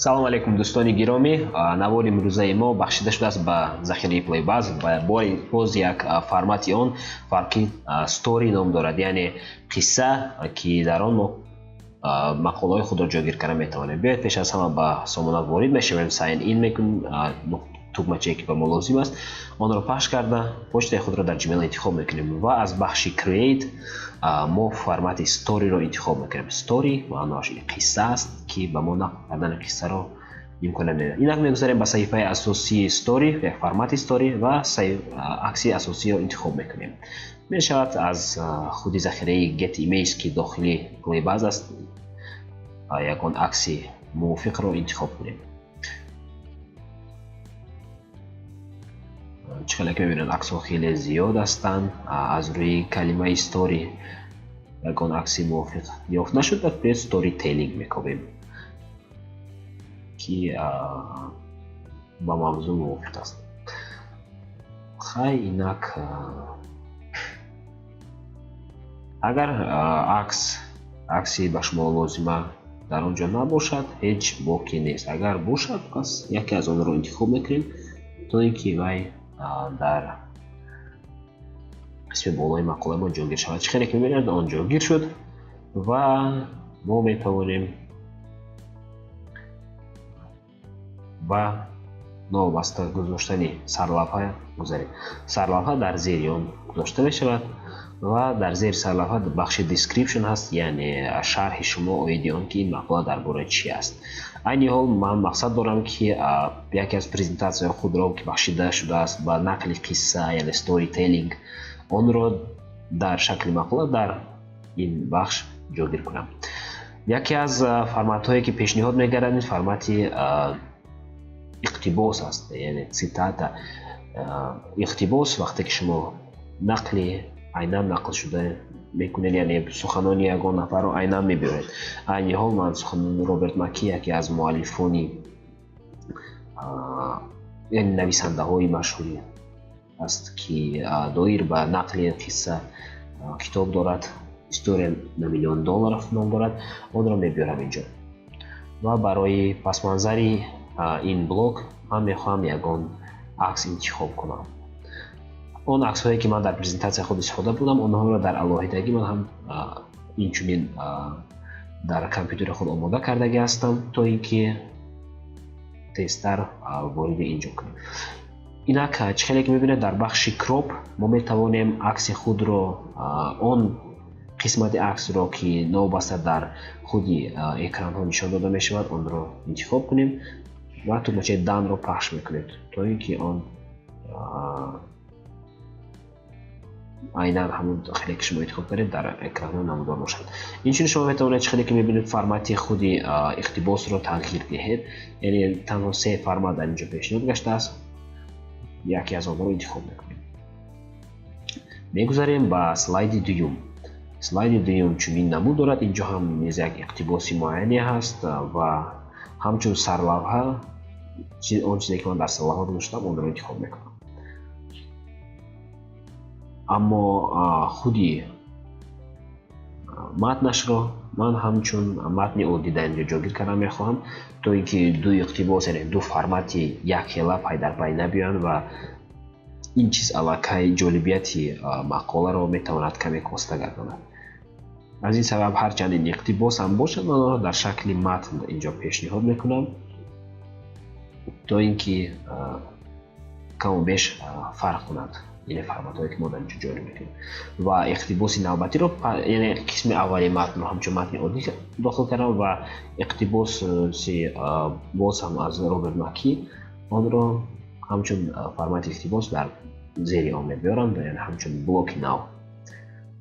Салом алейкум, дӯстони гиромӣ! Навори имрӯзаи мо бахшида шудааст ба захираи Playbuzz ва боз як формати он, фарқи story ном дорад, яъне қисса, ки дар он мо мақолаҳои худро ҷойгир карда метавонем. Биёед, пеш аз ҳама ба сомона ворид мешавем, sign in мекунем, тугмачае, ки ба мо лозим аст, онро пахш карда, почтаи худро дар Gmail интихоб мекунем ва аз бахши create мо формати story-ро интихоб мекунем. Story маъноаш қисса аст, ки ба мо нақл кардани қиссаро имконият медиҳад. Инак, мегузарем ба саҳифаи асосии story, як формати story, ва акси асосиро интихоб мекунем. Мешавад аз худи захираи Getty Images, ки дохили Playbuzz аст, ягон акси мувофиқро интихоб кунем. Чӣ хеле ки мебинед, аксҳо хеле зиёд ҳастанд. Аз рӯи калимаи story ягон акси мувофиқ ёфт нашуд ва биёед, storytelling мекобем, ки ба мавзӯъ мувофиқ аст. Хай, инак, агар акси ба шумо лозима дар он ҷо набошад, ҳеҷ боке нест. Агар бошад, пас яке аз онро интихоб мекунем, то ин ки вай дар қисми болои мақолаи мо ҷойгир шавад. Чӣ хеле ки мебинед, он ҷойгир шуд ва мо метавонем ба новобаста гузоштани сарлавҳа гузарем. Сарлавҳа дар зери он гузошта мешавад ва дар зери сарлавҳа бахши description ҳаст, яъне шарҳи шумо оиди он, ки ин мақола дар бораи чӣ аст. Айни ҳол ман мақсад дорам, ки яке аз презентатсияи худро, ки бахшида шудааст ба нақли қисса, яъне storytelling, онро дар шакли мақола дар ин бахш ҷойгир кунам. Яке аз форматҳое, ки пешниҳод мегардад, ин формати иқтибос аст, яъне цитата. Иқтибос, вақте ки шумо нақли айнан нақлшуда мекунед, яъне суханони ягон нафарро айнан мебиёред. Айни ҳол ман суханони Роберт Маки, яке аз муаллифони, яъне нависандаҳои машҳури аст, ки доир ба нақли қисса китоб дорад, «История на миллион долларов» ном дорад, онро мебиёрам инҷо. Ва барои пасманзари ин блок ман мехоҳам ягон акс интихоб кунам. Он аксҳое, ки ман дар презентатсияи худ истифода бурдам, онҳоро дар алоҳидагӣ ман ҳам инчунин дар компютери худ омода кардагӣ ҳастам, то ин ки тезтар вориди ин ҷо кунем. Инак, чӣ хеле ки мебинед, дар бахши crop мо метавонем акси худро, он қисмати аксро, ки новобаста дар худи экранҳо нишон дода мешавад, онро интихоб кунем ва тугмачаи done-ро пахш мекунед, то ин ки он айнан ҳамон хеле, ки шумо интихоб кардед, дар экранҳо намудор бошад. Инчунин шумо метавонед, чӣ хеле ки мебинед, формати худи иқтибосро тағйир диҳед, яъне танҳо се формат дар инҷо пешниҳод гаштааст, яке аз онҳоро интихоб мекунем. Мегузарем ба слайди дуюм. Слайди дуюм чунин намуд дорад. Инҷо ҳам низ як иқтибоси муайяне ҳаст ва ҳамчун сарлавҳа он чизе, ки ман дар сарлавҳа гузоштам, онро интихоб мекунам. Аммо худи матнашро ман ҳамчун матни оддӣ дар инҷо ҷойгир кардан мехоҳам, то ин ки ду иқтибос, яъне ду формати якхела пай дар пай набиёянд ва ин чиз аллакай ҷолибияти мақоларо метавонад каме коста гардонад. Аз ин сабаб, ҳарчанд ин иқтибос ҳам бошад, ман онро дар шакли матн инҷо пешниҳод мекунам, то ин ки каму беш фарқ кунад, яъне форматҳое, ки мо дар инҷо ҷорӣ мекунем. Ва иқтибоси навбатиро, яъне қисми аввали матнро ҳамчун матни оддӣ дохил кардам ва иқтибоси боз ҳам аз Роберт Маки, онро ҳамчун формати иқтибос дар зери он мебиёрам, яъне ҳамчун блоки нав,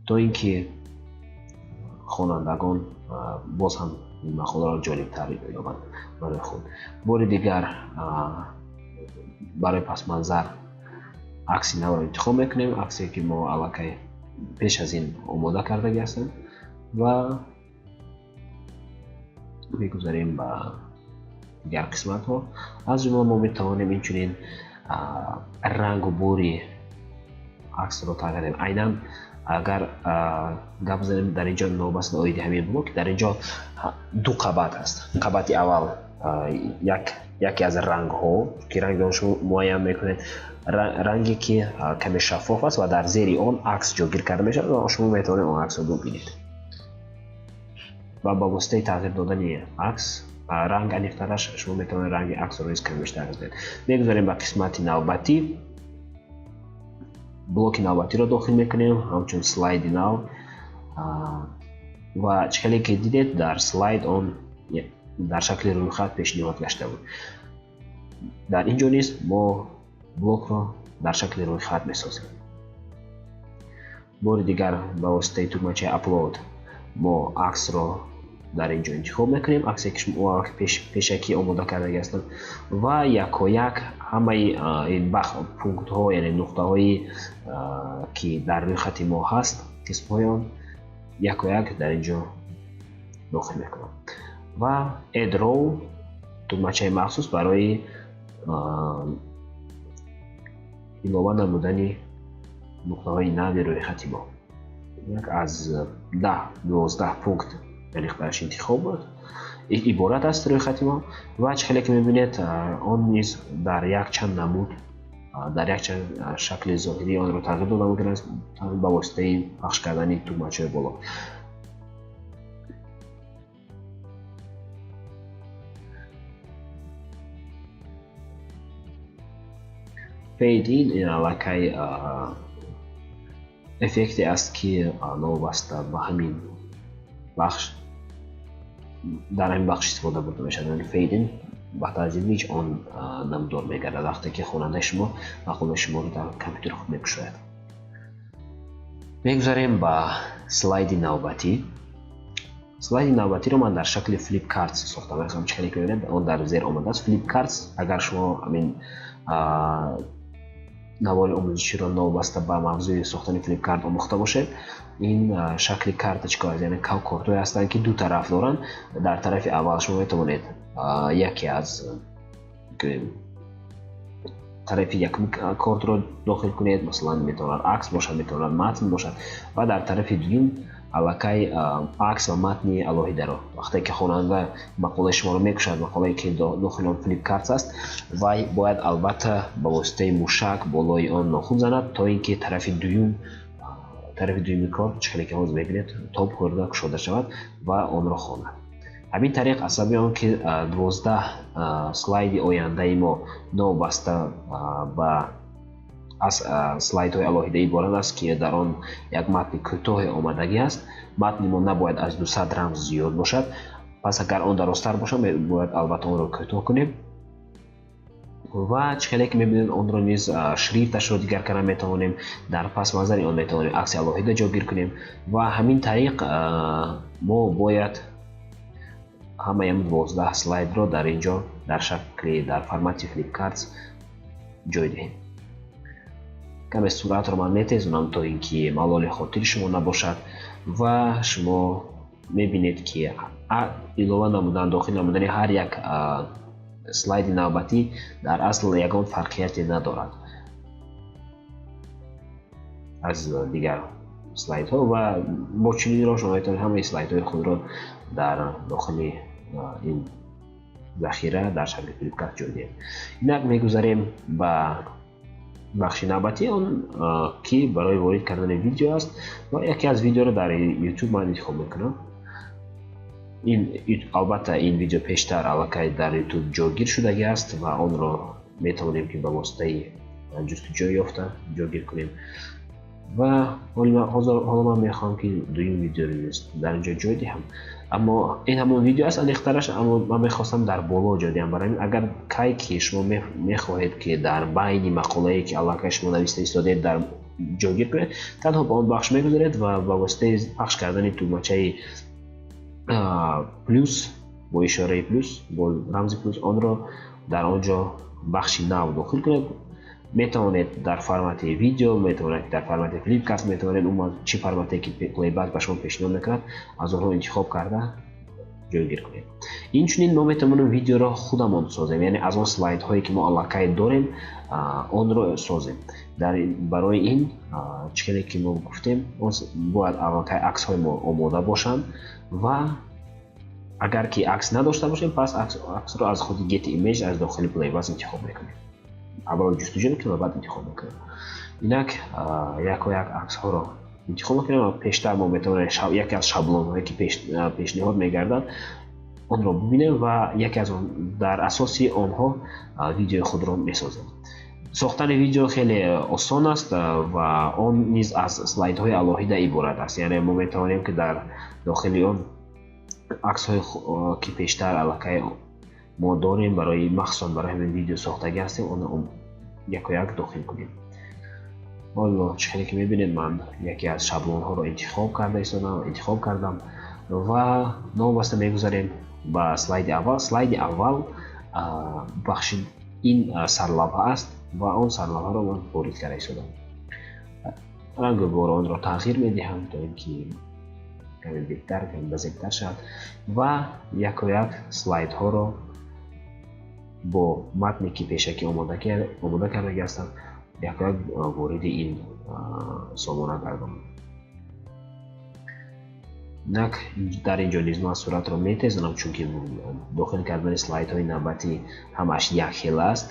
то ин ки хонандагон боз ҳам ин мақоларо ҷолибтар ёбанд барои худ. Бори дигар барои пасманзар акси навро интихоб мекунем, аксе, ки мо аллакай пеш аз ин омода кардагӣ ҳастем, ва мегузарем ба дигар қисматҳо. Аз ҷумла мо метавонем инчунин рангу бори аксро тағйир диҳем. Айнан агар гап занем дар инҷо новобаста оиди ҳамин блок, дар инҷо ду қабат аст. Қабати аввал Яке аз рангҳо, ки ранги он шумо муайян мекунед, ранге ки каме шаффоф аст ва дар зери он акс ҷойгир карда мешавад ва шумо метавонед он аксро бубинед. Ва ба воситаи тағйир додани акс, ранг аниқтараш, шумо метавонед ранги аксро низ каме бештар кунед. Мегузарем ба қисмати навбатӣ. Блоки навбатиро дохил мекунем ҳамчун слайди нав. Ва чӣ хеле ки дидед, дар слайд он дар шакли рӯйхат пешниҳод гашта буд. Дар ин ҷо низ мо блокро дар шакли рӯйхат месозем. Бори дигар ба воситаи тугмачаи Upload мо аксро дар ин ҷо интихоб мекунем, аксе ки шумо пешакӣ омода кардаги ҳастанд, ва якояк ҳамаи ин пунктҳо, яъне нуқтаҳое, ки дар рӯйхати мо ҳаст, қисмҳои он якояк дар ин ҷо дохил мекунам. Ва Add Row, тугмачаи махсус барои илова намудани нуқтаҳои нави рӯйхати мо. Як аз 10-12 пункт аниқтараш интихоб буд, иборат аст рӯйхати мо. Ва чӣ хеле ки мебинед, он низ дар якчанд намуд, дар якчанд шакли зоҳирӣ онро тағйир дода мумкин аст ба воситаи пахш кардани тугмачаҳои боло. Fade in ин аллакай эффекте аст, ки новобаста ба ҳамин бахш дар ҳамин бахш истифода бурда мешавад. Яъне fade in ба тарзи ҳеҷ он намудор мегардад, вақте ки хонандаи шумо мақолаи шуморо дар компютери худ мекушояд. Мегузарем ба слайди навбатӣ. Слайди навбатиро ман дар шакли flip cards сохтам. Чӣ хеле ки мебинед, он дар зер омадааст flip cards. Агар шумо ҳамин навори омӯзиширо новобаста ба мавзӯи сохтани флипкарт омӯхта бошед, ин шакли карточка, яъне кортҳое ҳастанд, ки ду тараф доранд. Дар тарафи аввал шумо метавонед яке аз тарафи якум кортро дохил кунед, масалан, метавонад акс бошад, метавонад матн бошад, ва дар тарафи дуюм аллакай акс ва матни алоҳидаро. Вақте ки хонанда мақолаи шуморо мекушад, мақолае ки дохили он флипкарт аст, вай бояд албатта ба воситаи мушак болои он нохун занад, то ин ки тарафи дуюми корт, чӣ хеле ки ҳозир мебинед, тоб хӯрда кушода шавад ва онро хонад. Ҳамин тариқ, аз сабаби он ки 12 слайди ояндаи мо новобаста ба аз слайдҳои алоҳида иборат аст, ки дар он як матни кӯтоҳе омадагӣ аст, матни мо набояд аз 200 рамз зиёд бошад. Пас агар он дарозтар бошад, бояд албатта онро кӯтоҳ кунем. Ва чӣ хеле ки мебинед, онро низ шрифташро дигар карда метавонем, дар пасманзари он метавонем акси алоҳида ҷойгир кунем. Ва ҳамин тариқ мо бояд ҳамаи ҳамин 12 слайдро дар ин ҷо дар шакли, дар формати flipcards ҷой диҳем. Каме суратро ман метезонам, то ин ки малоли хотири шумо набошад. Ва шумо мебинед, ки илова намудан, дохил намудани ҳар як слайди навбатӣ дар асл ягон фарқияте надорад аз дигар слайдҳо. Ва бо чунин роҳ шумо метавонед ҳамаи слайдҳои худро дар дохили ин захира дар шакли флипкарт ҷой диҳед. Инак мегузарем ба бахши навбатӣ, он ки барои ворид кардани видео аст. Ва яке аз видеоро дар YouTube ман интихоб мекунам. Ин албатта ин видео пештар аллакай дар YouTube ҷойгир шудагӣ аст ва онро метавонем, ки ба воситаи ҷустуҷӯ ёфта ҷойгир кунем. Ва ҳоло ман мехоҳам, ки дуюм видеоро дар ин ҷо ҷой диҳам, аммо ин ҳамон видео аст, аниқтараш, аммо ман мехостам дар боло ҷой диҳам. Барои ҳамин, агар кай ки шумо мехоҳед, ки дар байни мақолае, ки аллакай шумо нависта истодед, дар ҷойгир кунед, танҳо ба он бахш мегузаред ва ба воситаи пахш кардани тугмачаи плюс, бо ишораи плюс, бо рамзи плюс, онро дар он ҷо бахши нав дохил кунед. Метавонед дар формати видео, метавонед дар формати флипкарт, метавонед умуман чӣ формате ки плейбак ба шумо пешниҳод мекунад, аз онҳо интихоб карда ҷойгир кунед. Инчунин мо метавонем видеоро худамон созем, яъне аз он слайдҳое, ки мо аллакай дорем, онро созем. Барои ин, чӣ хеле ки мо гуфтем, бояд аллакай аксҳои мо омода бошанд ва Агар ки акс надошта бошем, пас аксро аз худи Getty Image аз дохили Playbuzz интихоб мекунем. Аввал ҷустуҷӯ мекунем ва баъд интихоб мекунем. Инак яко як аксҳоро интихоб мекунем ва пештар мо метавонем яке аз шаблонҳое ки пешниҳод мегардад, онро бибинем ва яке аз он дар асоси онҳо видеои худро месозем. Сохтани видео хеле осон аст ва он низ аз слайдҳои алоҳида иборат аст. Яъне мо метавонем ки дар дохили он аксҳое ки пештар аллакай мо дорем барои махсусан барои ҳамин видео сохтагӣ ҳастем, онро яко як дохил кунем. Ҳоло чӣ хеле ки мебинед, ман яке аз шаблонҳоро интихоб карда истодам, интихоб кардам ва новобаста мегузарем ба слайди аввал. Слайди аввал бахши ин сарлавҳа аст ва он сарлавҳаро ман ворид карда истодам. Рангу бори онро тағйир медиҳам то ин ки каме беҳтар, каме базебтар шавад ва яко як слайдҳоро бо матне ки пешакӣ омода кардагӣ ҳастам, яко як вориди ин сомона гардонам. Инак дар ин ҷо низ ман суратро метезонам, чунки дохил кардани слайдҳои навбатӣ ҳамааш якхела аст.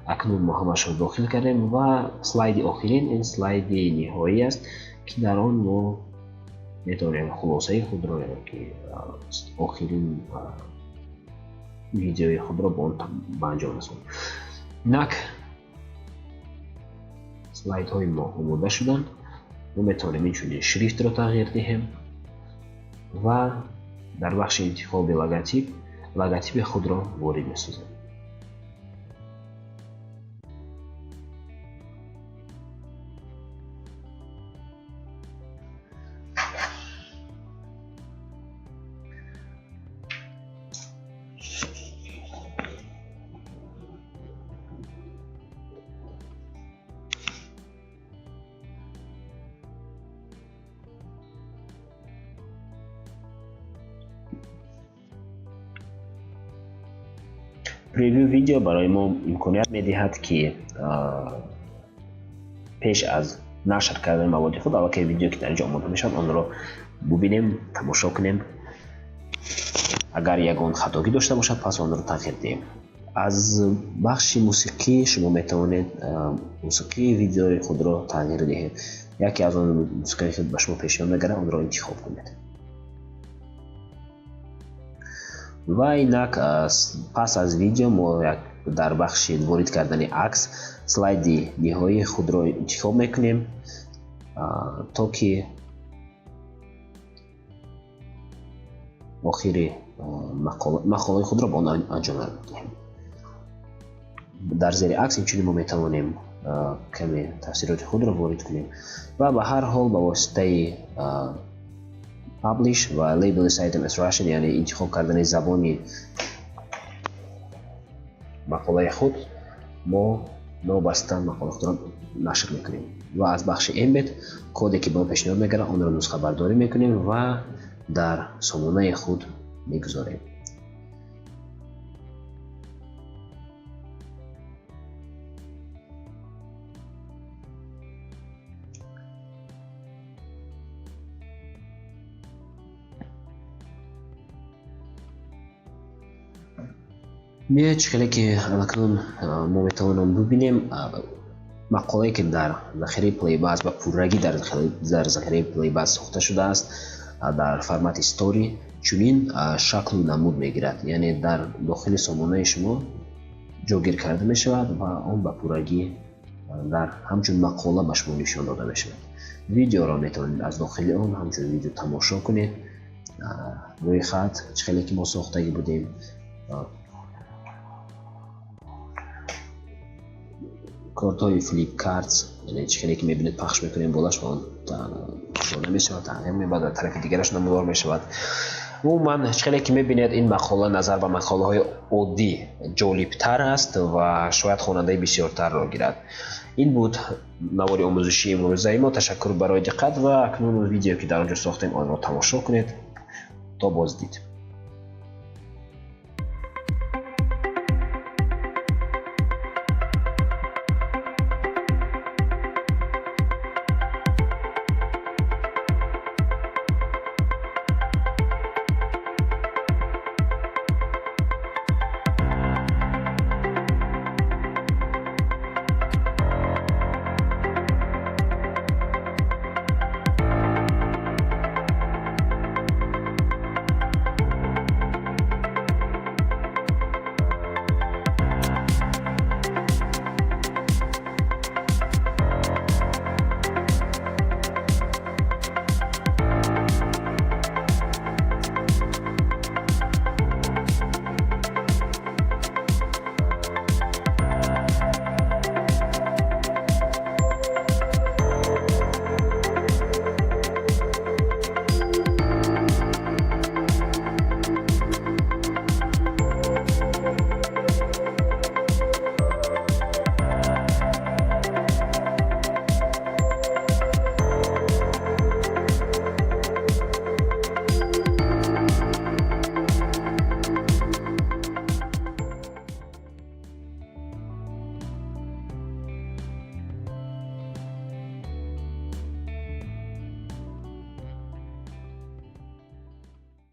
Акнун мо ҳамашро дохил кардем ва слайди охирин ин слайди ниҳоӣ аст, ки дар он мо метавонем хулосаи худро, яъне ки охирин видеои худро бо он ба анҷом расонем. Инак слайдҳои мо омода шуданд. Мо метавонем инчунин шрифтро тағйир диҳем ва дар бахши интихоби логотип, логотипи худро ворид месозем. Превью видео барои мо имконият медиҳад, ки пеш аз нашр кардани маводи худ аллакай видео ки дар инҷо омода мешавад, онро бубинем, тамошо кунем. Агар ягон хатогӣ дошта бошад, пас онро тағйир диҳем. Аз бахши мусиқӣ шумо метавонед мусиқии видеои худро тағйир диҳед. Яке аз он мусиқие ки ба шумо пешниҳод мегардад, онро интихоб кунед. Ва инак пас аз видео мо дар бахши ворид кардани акс слайди ниҳоии худро интихоб мекунем, то ки охири мақолаи худро ба он анҷом диҳем. Дар зери акс инчунин мо метавонем каме тафсироти худро ворид кунем ва ба ҳар ҳол ба воситаи Publish ва Label this item as Russian, яъне интихоб кардани забони мақолаи худ, мо новобаста мақолаи худро нашр мекунем ва аз бахши Embed коде ки ба мо пешниҳод мегардад, онро нусхабардорӣ мекунем ва дар сомонаи худ мегузорем. Биёед, чӣ хеле ки акнун мо метавонем бибинем, мақолае ки дар захираи Playbuzz ба пуррагӣ дар захираи Playbuzz сохта шудааст, дар формати story чунин шаклу намуд мегирад, яъне дар дохили сомонаи шумо ҷойгир карда мешавад ва он ба пуррагӣ дар ҳамчун мақола ба шумо нишон дода мешавад. Видеоро метавонед аз дохили он ҳамчун видео тамошо кунед. Рӯи хат чӣ хеле ки мо сохтагӣ будем, кортҳои flip cards, яъне чӣ хеле ки мебинед, пахш мекунем болаш ва он кушода мешавад, тағйир меёбад ва тарафи дигараш намудор мешавад. Умуман, чӣ хеле ки мебинед, ин мақола назар ба мақолаҳои оддӣ ҷолибтар аст ва шояд хонандаи бисёртарро гирад. Ин буд навори омӯзишии имрӯзаи мо. Ташаккур барои диққат ва акнун видео ки дар он ҷо сохтем, онро тамошо кунед. То боздид.